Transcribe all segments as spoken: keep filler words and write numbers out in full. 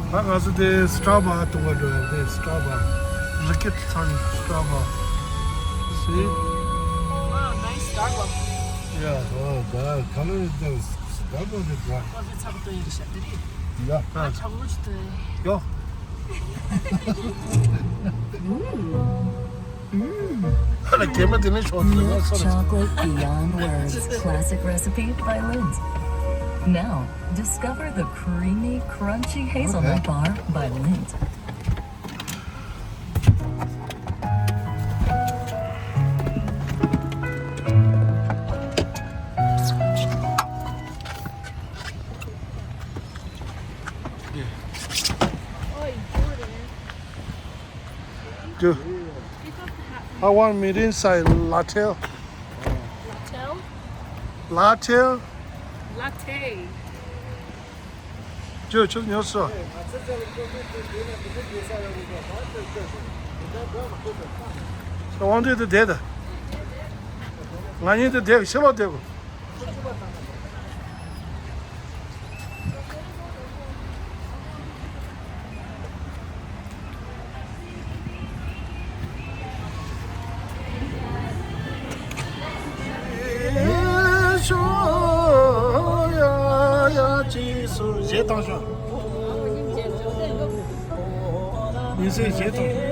ད་ང་ཚོ་དེ་སི་ཊར་བག་འཐུང་བར་འགྲོ་ཡ། དེ་སི་ཊར་བག་རི་ཀེད་ཚང་སི་ཊར་བག See? Wow, nice Starbucks. Yeah, oh, the color is the Starbucks is black. Was it something you should do? Yeah. 아, 저거 진짜. 야. 음. 하나 개만 되면 좋은데. Milk chocolate beyond words. Classic recipe by Lindt. Now, discover the creamy, crunchy hazelnut bar by Lindt. Dude, I want me inside latte. Latte? Latte? Latte. ཁྱོད་ཁྱོད་ཉོ་སོ། དབང་འདུས་དེ་བསྡད་དང་། ང་གཉིས་དེ་བསྡད། ཕྱི་ལོགས་བསྡད་དགོས། གཞས་བཏང་ཤོག་ཉིན་སྲིབ་གཞས་བཏང་།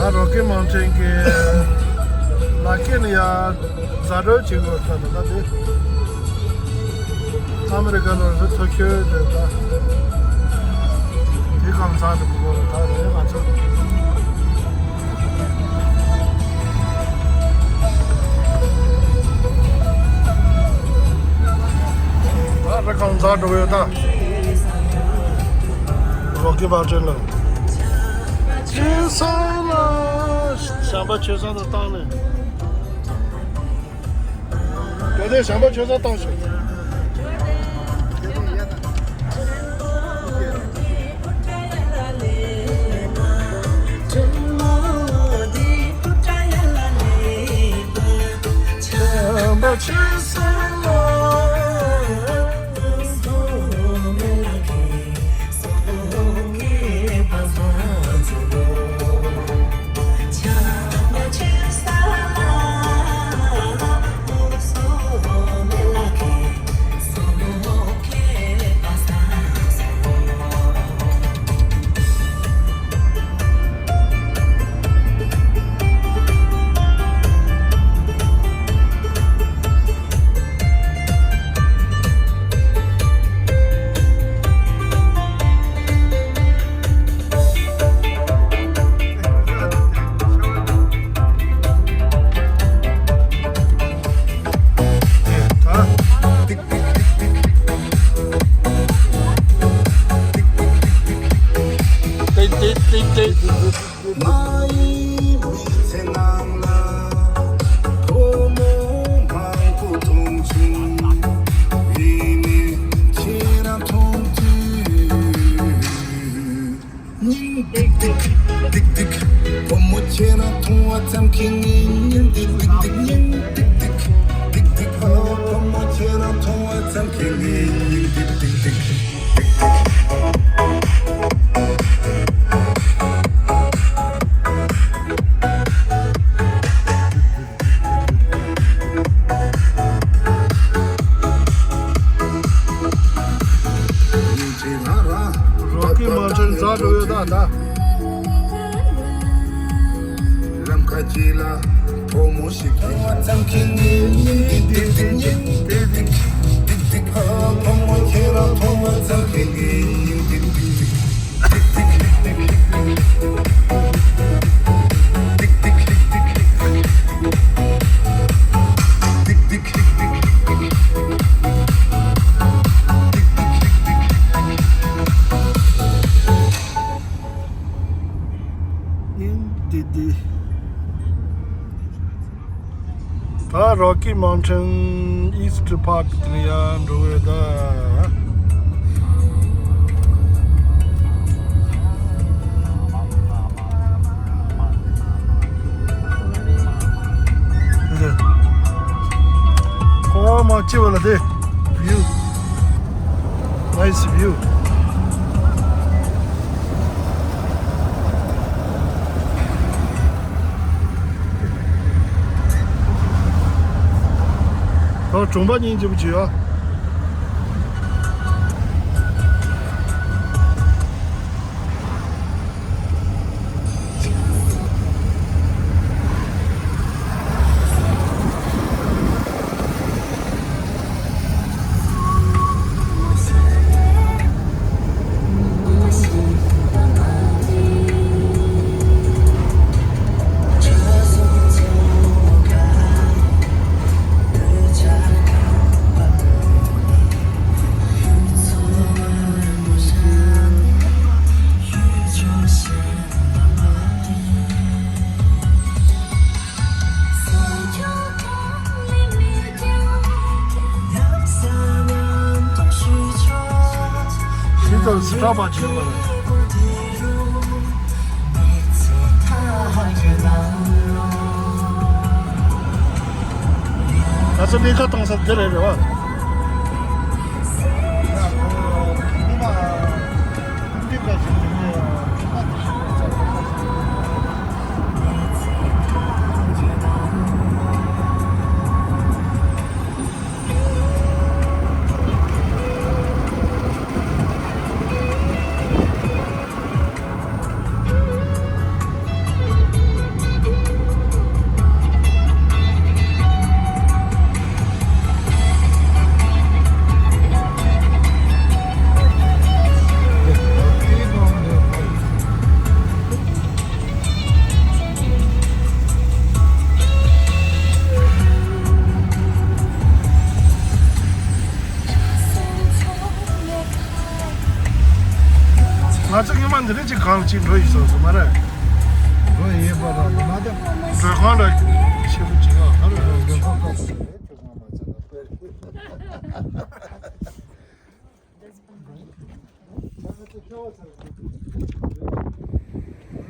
ད་རོ་ཀི་མའུན་ཊེན་གྱི་ལ་ཁེ་ནི་ཡ་གཟའ་སྒྲོལ་བྱེད་དགོས་ད་ད་ད་དེ། ཨ་མི་རི་ཀ་ནང་རི་ཐོ་ཁྱོད་རེད་ད། དེ་གང་ཟག་དེ་གོ་ད་རེད་ང་ཚོ། ད་རི་གང་ཟག་འགྲོ་གི་ཡོད་ད། རོ་ཀི་མའུན་ཊེན་ལ། ཆོས་བཟང་ལ། བྱམས་པ་ཆོས་བཟང་དུ་བཏང་ནས། གལ་ཏེ་བྱམས་པ་ཆོས་བཟང་བཏང་ཤོག་མ་ཡིན་མི་ཚེ་ནང་ལ་ཕོ་མོ་མང་པོ་མཐོང་བྱུང་། ཡིན་ནའི་ཁྱེད་རང་མཐོང་དུས། སྙིང་ཏིག་ཏིག་ཏིག་ཏིག་ཕོ་མོ་ཁྱེད་རང་མཐོང་བ་ཙམ་གྱིས་ངའི་སྙིང་འདི་ཏིག་ཏིག་སྙིང་ཏིག་ཏིག་ཏིག་ཏིག་ཕོ་མོ་ཁྱེད་རང་མཐོང་བ་ཙམ་གྱིས་ངའི་སྙིང་འདི་ཏིག་ཏིག་ཏིག་ཏིག་ཏིག Indeed. ད་Rocky Mountain East Park དེ་ཡང་འགྲོ་འོས་ད། འདི། ཨོ་མ་ཅི་བ་ལ་དེ། View. Nice view. ཨོ་གྲོང་པ་སྙིང་རྗེ་པོ་ཅིག་ཡོད། ཤིན་ཏུ་སྲིད་པ་བྱེད་པ་རེད། ང་ཚོ་གནས་ཁ་གཏོང་ས་འདི་རེད་རེད་བ། ང་ཚོ་ཉི་མ་འདི་རིགས་ཅིག་གང་ཅིག་འགྲོ་ཡི་སོང་སོང་མ་རེད། འགྲོ་ཡི་པ་ར་མ་དེ་འགྲོ་ཁང་ལ་ཆེ་བོ་ཅིག་ཡོད། ཨ་རེ་འགྲོ་ཁང་ཁ་པོ་རེད།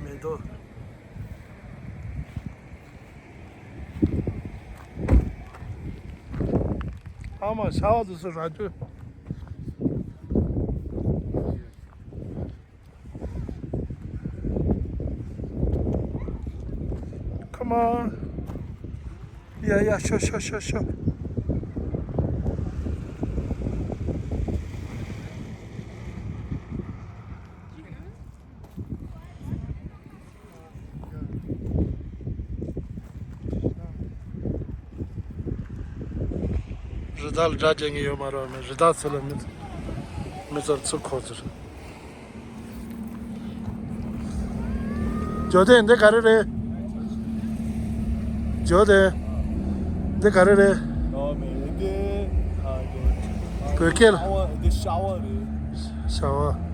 མེ་ཏོག་ཨ་མ་ཤ་བ་དུ་སུ་ར་ཅུ། Come on. Yeah, yeah, sure, sure, sure, sure. རི་དྭགས་ལ་དགྲ་བྱེད་མཁན་ཡོད་མ་རེད། མི་རི་དྭགས་ཚོ་ལ་མི་མི་ཚོར་ཚུར་འཁོར་ཚུར། ཇོ་དེ་འདི་ག་རེ་རེད། ཇོ་དེ་འདི་ག་རེ་རེད། བོད་སྐད་ལ། ཤ་བ།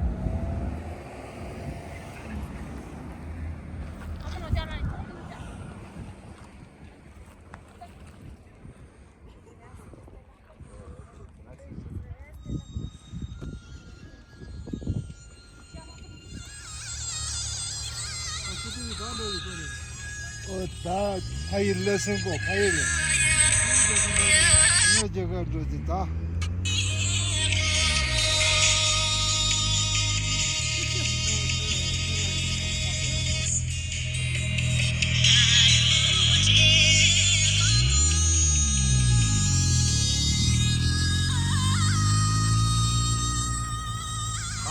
ཨོ་ད་ཕ་ཡི་ལེ་སོན་གོ་ཕ་ཡི་ལེ། ངོ་རྒྱ་གར་འགྲོ་དེ་ད།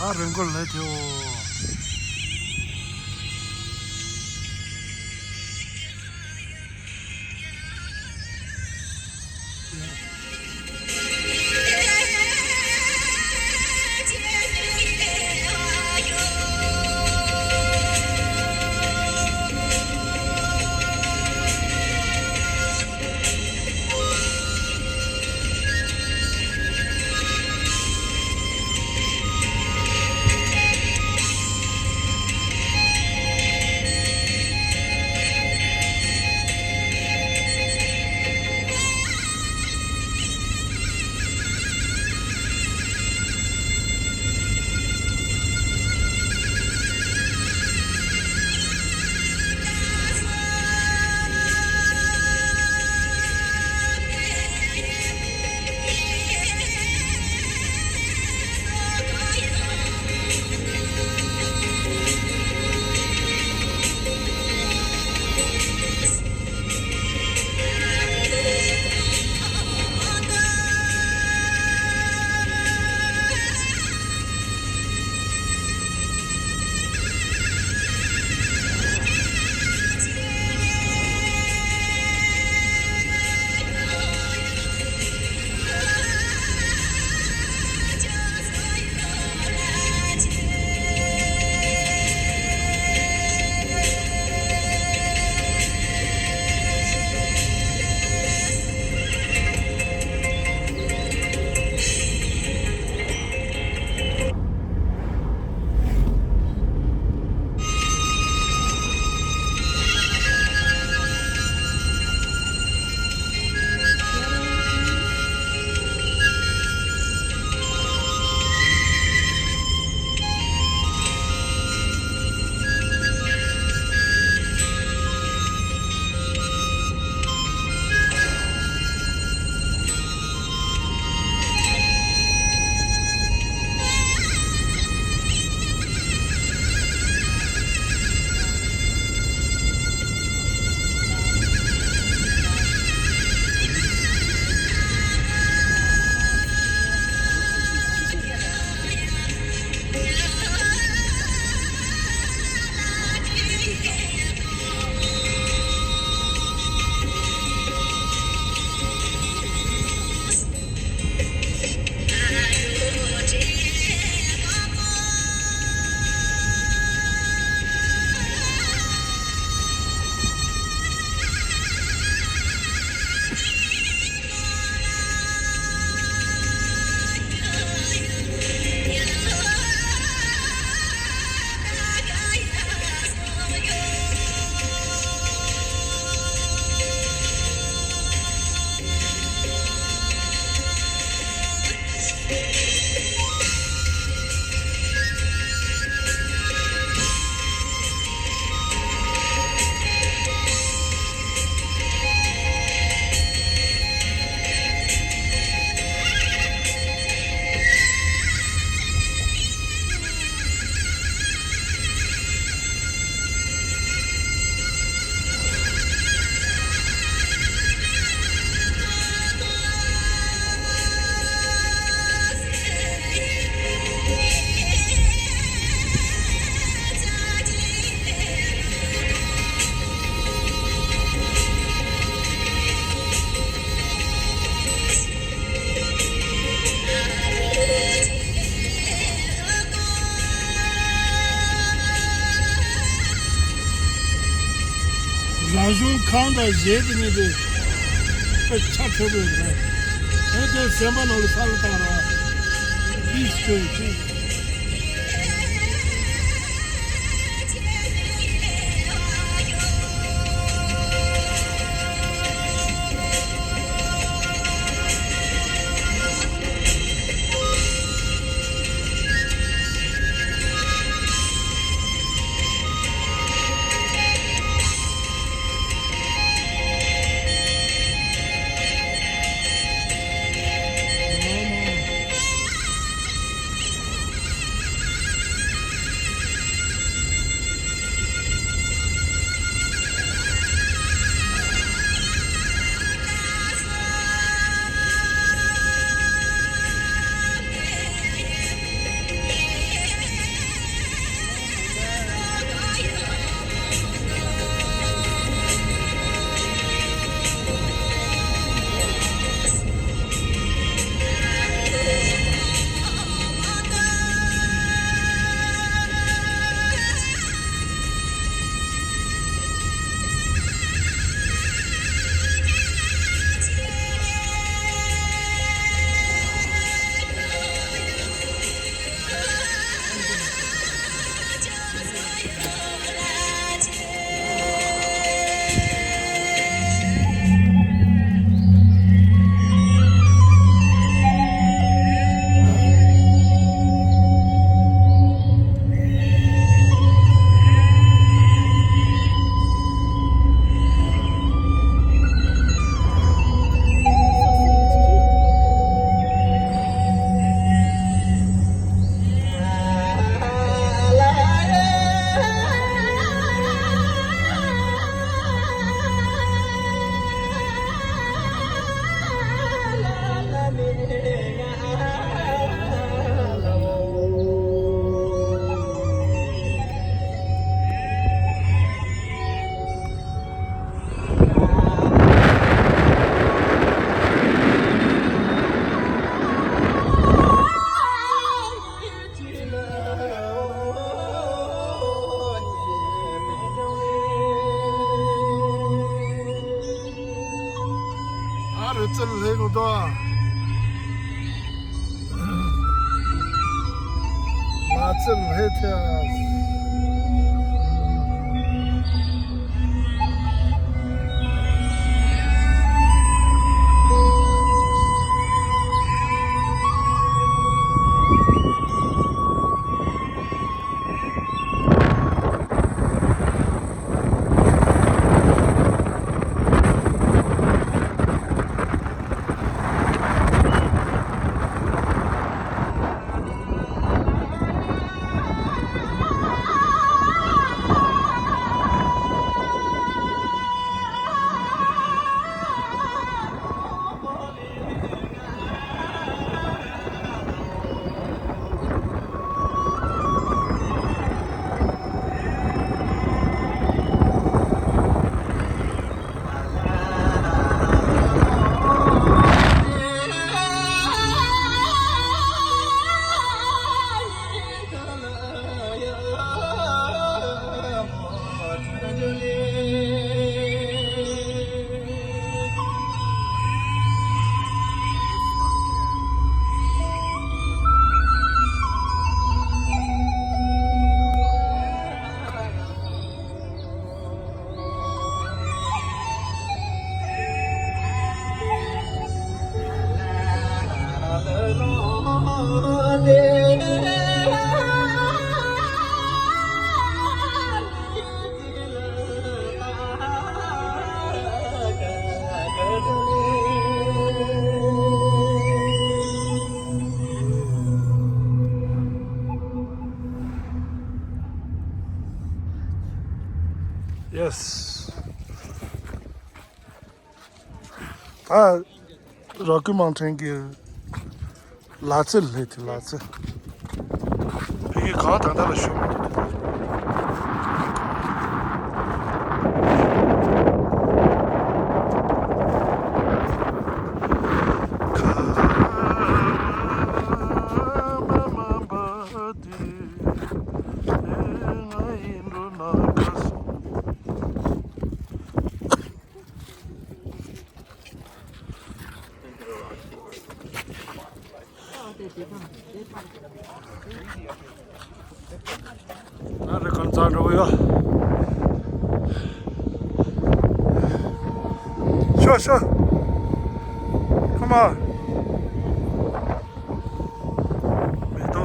ཨ་རིང་གོ་ལེ་ཐེའོ། རང་བྱུང་ཁམས་དང་གཞན་དུ་གནས་པའི་དཔེ་ཆ་ཁྲོ་བོའི་རེད། དེ་དེ་སེམས་པ་ནང་ལ་ས་ལ་བཏང་ར། ཨིས་ཁྱོད་ཀྱིས། ཨ་རི་ཙི་ལྷེ་གོ་དོ། ལ་ཙི་ལྷེ་ཐེ། Yes. ད་རོ་ཀི་མའུན་ཊེན་གྱི་ལ་རྩེ་སླེབས་ཏེ་ལ་རྩེ། ཕ་གི་གང་ད་ལྟ་ལ་ཤོད་མི་འདུག་ཁ་མ་མ་པ་དེ་ང་ཡིན་འགྲོ་ན་ཁ་སོང་། Come on. Bento.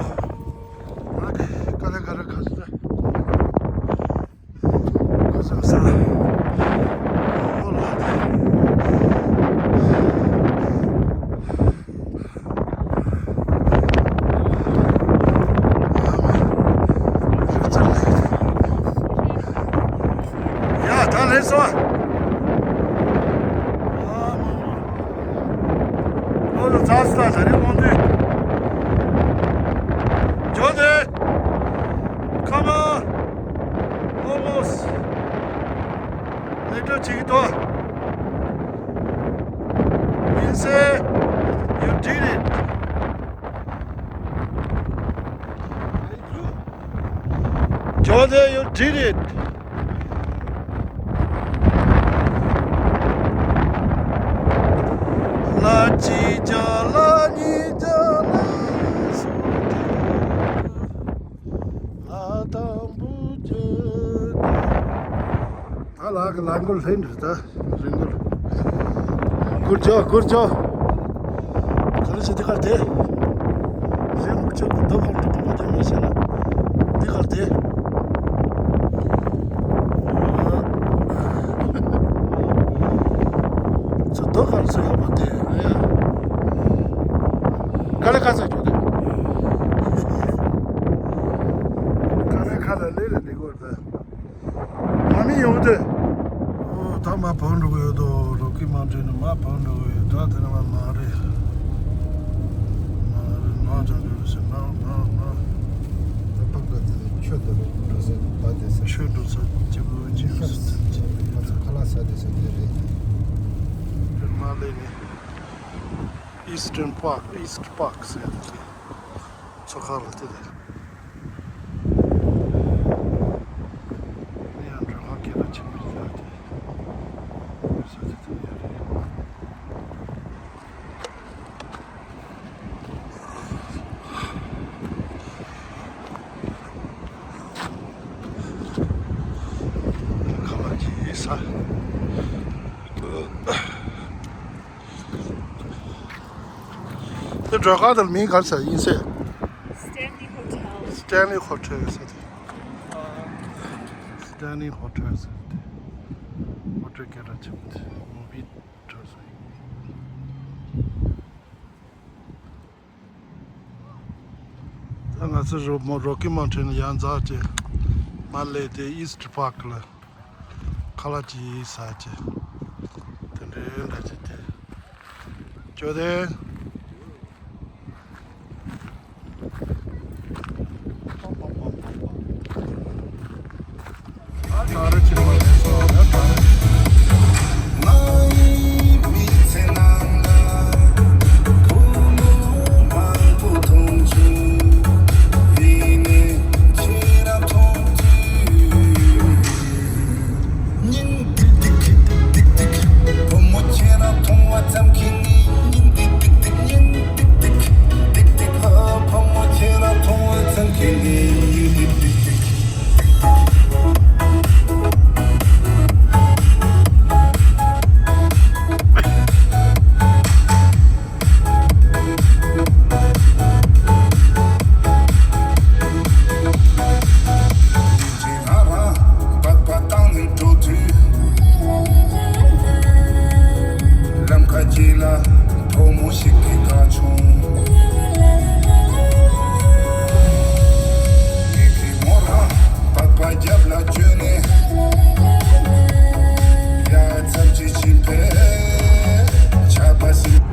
Bak, kare kare kazdı. Kazaksa. Olmadı. Ya, da, let's go. Oğlum, sağ, sağ, sağ, on. Jode, come on. Almost. Little chiquito. Inse, you did it. Jode, you did it. La chi ja, la ni ja, la su ja. ད་ལགས་ལགས་འགུལ་ལྷན་རེད་ད། རིང་འགུལ། འགུལ་འཇོག་འགུལ་འཇོག་ག་རེ་བྱེད། འདི་གར་དེ། རིང་འགུལ་འཇོག་གི་འདབ་ཁར་འགྲོ་དགོས་པ་དེ་མ་བྱས་ན། འདི་གར་དེ། ཚོ་འདབ་ཁར་ཚོ་ཡོད་པ་དེ། ག་རེ་ག་ཚོད་འགྲོ་དེ། ག་རེ་ག་ལ་ལེ་རེ་ལེ་གོར་ད། མ་མི་ཡོང་དེ། ཨོ་ད་མ་བོན་འགྲོ་གི་ཡོད་དོ། རོ་ཀི་མའུན་ཊེན་མ་བོན་འགྲོ་གི་ཡོད། ད་དེ་ན་མ་མ་རེད། མ་རེད། མ་ཅང་འགྲོ་ཟེར། མ་མ་མ། ད་པ་ག་དེ་ཆོས་དེ་འགྲོ་ཟེར། པ་དེ་ཟེར། ཆོས་འགྲོ་ས་ཅི་བོ་ཅི་ཡོད་ཟེར། ཁ་ལ་ས་དེ་ཟེར་དེ་རེད། དེར་མ་ལེ་ནི། Eastern Park, East Park ཟེར་དེ། མཚོ་ཁ་ལ་དེ་དེ། ནི་ཡང་འགྲོ་ཁ་སྐད་ལ་ཆེན་པོ་ཡོད་དེ། ས་དེ་དེ་ཡོད་རེད། ཁ་ལ་གི་ས། དེ་སྒྲོལ་དཀར་དང་མིང་ག་རེ་ཟེར་ཡིན་ཟེར། Stanley Hotel. Stanley Hotel ཟེར་དེ། Stanley Hotel ཟེར་དེ། ཧོ་ཊེལ་སྐད་གྲགས་ཆེན་པོ་དེ། མུ་བི་ཐེ་ཨེ་ཊར་ཟེར། ད་ང་ཚོ་རོ་མོ་རོ་ཀི་མའུན་ཊེན་ཡར་འཛེགས་བྱས་མར་སླེབས་ཏེ་ཨིསྟ་པཱརྐ་ལ་ཁ་ལག་ཅིག་ཟ་བྱས། དེ་འདྲའི་འདྲ་བྱས་ཏེ། ཇོ་དེ། ལམ་ཁ་ཅིག་ལ་བུ་མོ་ཞིག་གིས་བཀག་བྱུང་། མི་ཁྱི་མོ་རང་པགས་པ་རྒྱབ་ལ་བཅོལ་ནས། ཡ་མཚམས་ཅིག་ཕྱིན་པས་ཆར་པ་ཟིན།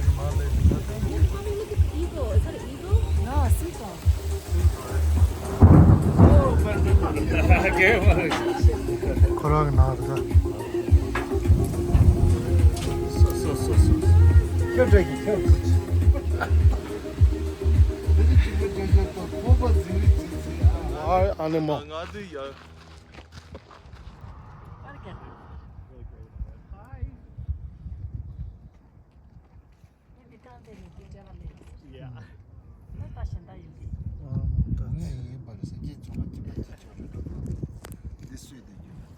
Mommy, look at the eagle. Is that an eagle? No, a seagull. ཁོ་རང་གི་ནང་རེད་ད། ཁྱོད་འདྲ་གི་ཁྱོད། Wild animal. Yeah. This way they give it.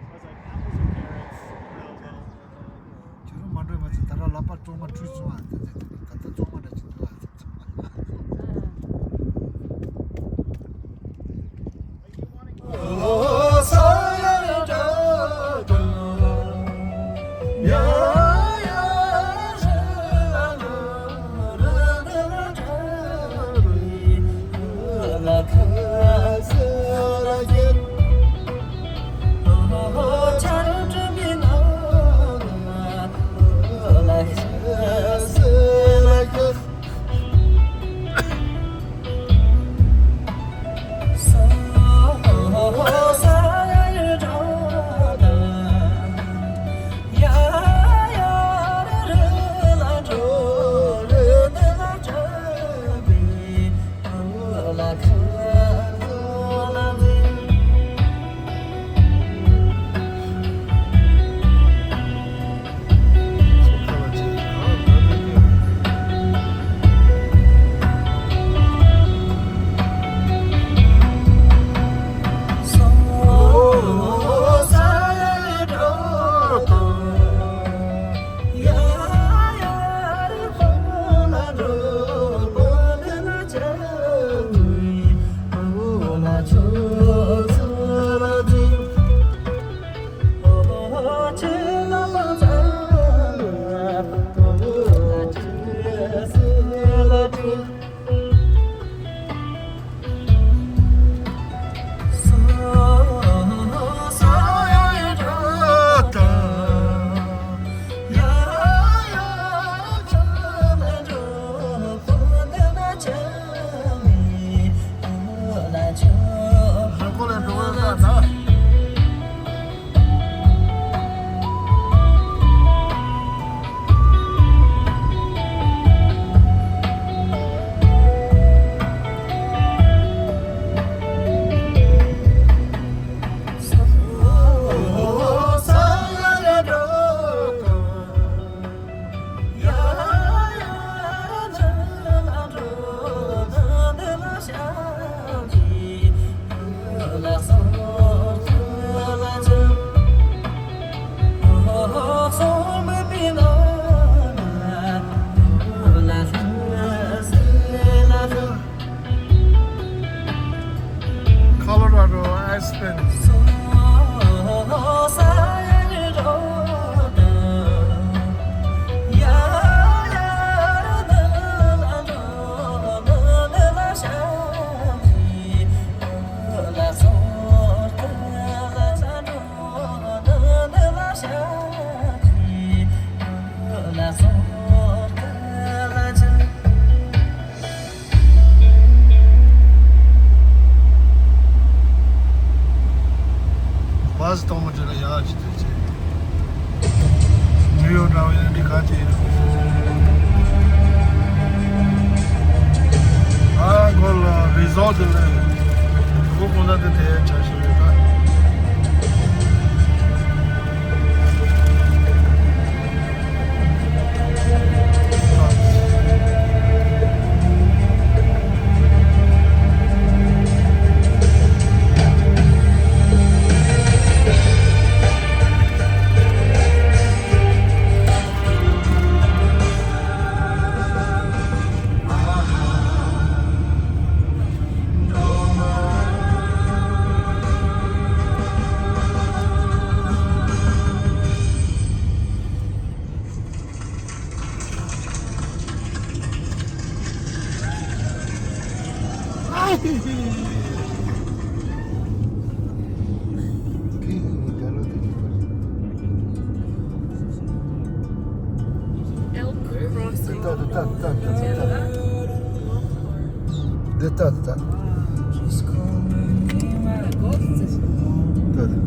I was like, apples and carrots. No, no, no, no, no. ཁྱོད་རང་མ་འགྲོ་མ་ཚད་ད་ར་ལག་པ་བཙོག་མ་འཁྲུད་སོང་ཨ། ད་ད་ད་ད་བཙོག་མ་འདྲ་ཅིག་འདུག་ཨ། Colorado Aspen. བཱས་གཏོང་མི་འདྲ་ལ་ཡག་ཅིག་འདུག་ཅེས། ནིའུ་ཡོག་འདྲ་བ་ཡིན་ན་འདི་ག་ཅིག་ཡིན། ཨ་གོ་ལ་རི་ཟོ་ཊི་དེ་ལ་སྒོ་ཁོང་ཚང་དེ་དེ་ཆ་ཞིག་རེད་ད། Elk crossing. Detto, detto. Detto.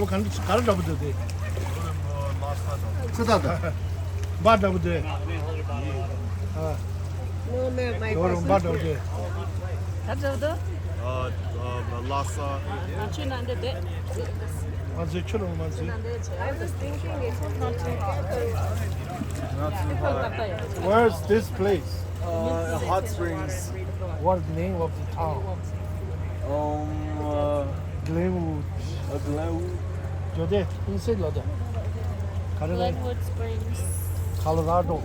རོ་ག་ག་རེ་འདྲ་པོ་འདུག་དེ། ཚེ་ཐར་དང་། འབའ་འདྲ་པོ་འདུག་ཨ། No, no, my ཡོ་རོ་འབའ་འདྲ་པོ་འདུག་ག་འདྲ་པོ་འདུག་ཨ། ཨ། ལགས་སོ། ང་ཚོའི་ནང་དེ་བསྡད། ང་ཚོའི་ཁྱོད་རང་ང་ཚོའི། I was thinking it's not too hot. Not too hot. Where's this place? Uh, Hot Springs. What's the name of the town? Um, uh, Glenwood. Uh, Glenwood. ཇོ་དེ་ཨིན་སེ་ལོ་དེ། ག་རེ་རེད། Glenwood Springs. Colorado.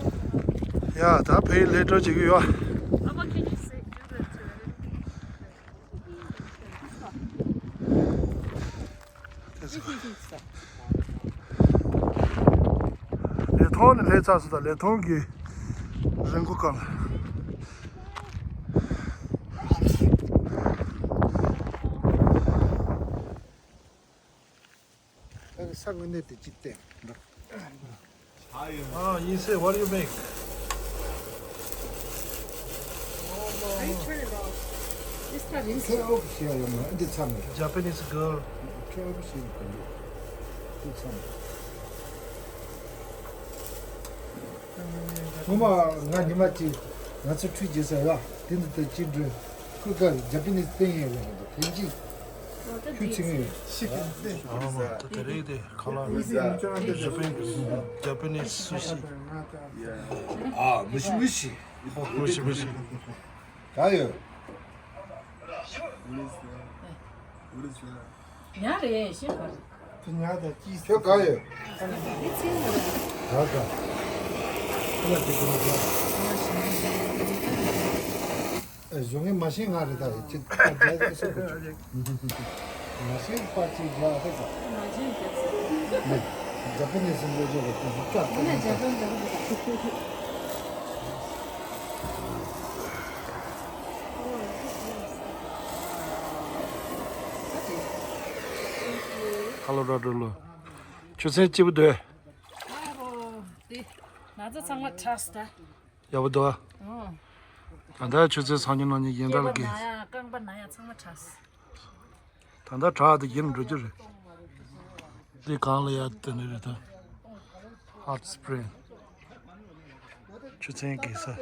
ཡ་ད་ཕེ་ལེ་ཏྲོ་ཅིག་ཡོད། Abba, can you say, do that to it? ལས་ཐོག་ནས་སླེབས་ཚར་སོང་། ད་ལས་ཐོག་གི་རི་མགོ་སྐོར། ས་ངོས་ནས་དེ་ཅིག་བལྟས། ཨ། ཡིན་སེ། What do you make? How you turn it off? This time you ཁྱོད་ཨོབ་བྱས་ཡོད་མ་འདི་ཚང་མས། Japanese girl. ཁྱོད་ཨོབ་བྱས་ཡོད་ག་འདི་ཚང་མས། ངོ་མ་ང་ཉི་མ་གཅིག་ང་ཚོ་ཁྲུས་བྱེད་ས་ཡ་དེ་འདི་ལྟར་ཅིག་འགྲོ། ཁོས་ཀ་Japanese་བསྟན་ཡས་ལ་འདི་ཐེན་ཅིག་ཁུ་ཚིག་ངས། ཨ་མ་ད་དེ་རེད་དེ། ཁ་ལག Japan- Japanese sushi. ཨ་མི་ཤི་མི་ཤི། མི་ཤི་མི་ཤི། ག་ཡོད། What is that? What is that? ཉ་རེད་ཤེས་པ། དེ་ཉ་དང་ཅི། ཁྱོད་ག་ཡོད། ཨི་ཚིག་མ་རེད། ག་ག་ཡ་དེ་དེ་ནས་ཨེ་བཟོ་ངན་མ་ཤེས་ང་རེད། ད་ཅི་ད་རྒྱ་ཡི་སོ་གོ་ཆུ་མ་ཤེས་པ་ཅི་རྒྱ་རེད་ད། ནས་རྒྱ་པི་ནས་སེམས་ལོ་ཇོ་གོ་ཆུ་ཀ་ད་ནས་རྒྱ་པན་ད། ཁ་ལོ་ར་འགྲོ་ལོ། ཆུ་ཚན་སྐྱིད་པོ་འདུག་ཨ་ཧོ། དེ་ང་ཚོ་ཚང་མ་ཁྲག་ད། ཡག་པོ་འདུག་ཨ། ཨོ། ད་ལྟ་ཆུ་ཚན་སང་ཉིན་གནངས་ཉིན་ཡིན་ད་ལ་གི། རྐང་པ་ན་ཡ་རྐང་པ་ན་ཡ་ཚང་མ་ཁྲག་ད་ལྟ་དྲག་དེ་ཡིན་འགྲོ་རྒྱུ་རེད། འདི་གང་ལ་ཡ་དེ་ནི་རེད་ད། Hot Spring. ཆུ་ཚན་གི་ས།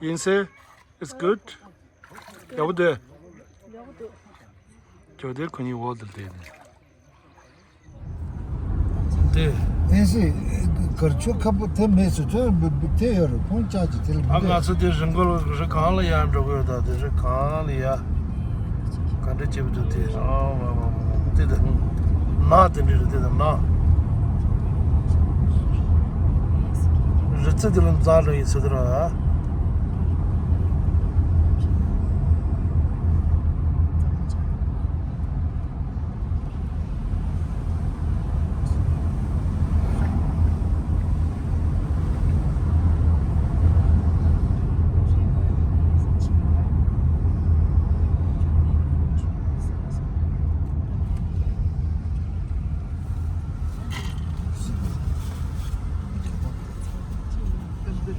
ཡིན་སེ། It's good. ཡག་པོ་འདུག་ཇོ་དེ་ཁོ་གཉིས་འོག་ཏུ་བསྡད་ནས། དེ། ཨེ་སི། གར་ཆོ་ཁ་པོ་དེ་མེད་སུ་ཚོད་དེ་ཡོད་རེད། ཁོང་ཅག་གི་དེ་ལ་ཨ། ང་ཚོ་དེ་རི་མགོ་ལ་རི་གང་ལ་ཡར་འགྲོ་གི་ཡོད། ད་དེ་རི་གང་ལ་ཡ། ག་འདྲ་བྱེད་པ་འདུག་དེ། ཨ་བ་བ་བ། དེ་དེ། ནག་དེ་འདྲ་རེད། དེ་དེ་ནག་རི་རྩེ་དེ་ལ་འཛག་འགྲོ་ཡིན་ཟེར་དེ་ར།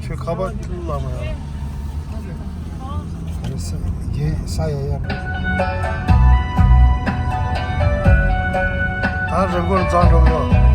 ཁྱོད་ཁ་པར་ལ་མ་ཡ། ཡེ་ས་ཡ་ཡ། ད་རི་མགོར་འཛེགས་འགྲོ་གི་ཡོད།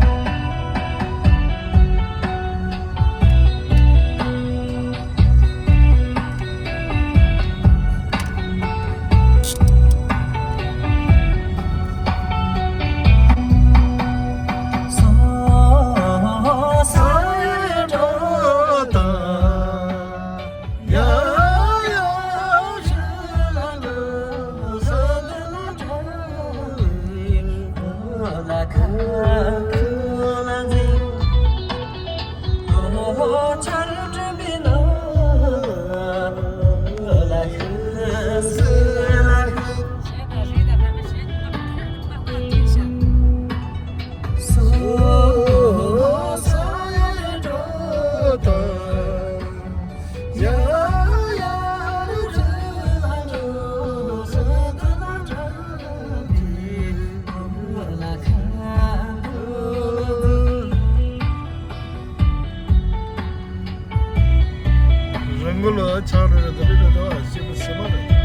རང་གི་ལོ་ཆགས་རེད་དེ་རེད་དོ་ཞེས་པ་སེམས་མ་རེད།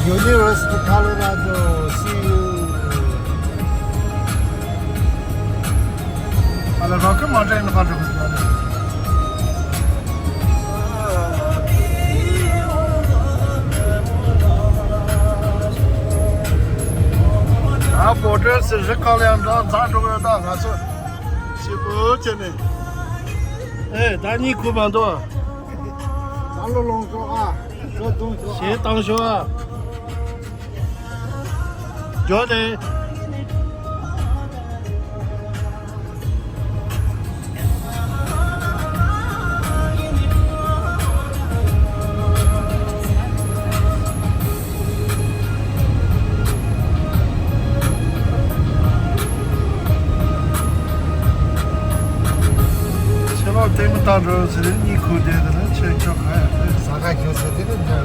University Colorado, see you. ཨ་ལ་རོ་ཀི་མོ་ཊར་ཡིན་པ་རེད། ཨ་བོ་ཊར་སི་རི་ཁ་ལ་ཡང་འདྲ་འཛེགས་འགྲོ་གི་ཡོད། ད་ང་ཚོ་ཞིབ་པོ་བྱས་ནས། ཨེ་ད་གཉིད་ཁུག་མ་འདུག་ད་ལོ་ལོངས་ཤོག་ཨ། ཞེས་བཏང་ཤོག་ཨ། འགྱོ་ནས། ཁྱེད་ལ་ལྟད་མོ་ལྟ་འགྲོ་ཟེར་ནས་གཉིད་ཁུག་བསྡད། དེ་ནས་ཁྱེད་ཆོ་ག་ཡ་ཟ་ཁ་ཁྱོད་ཟེར་དེ་ནས།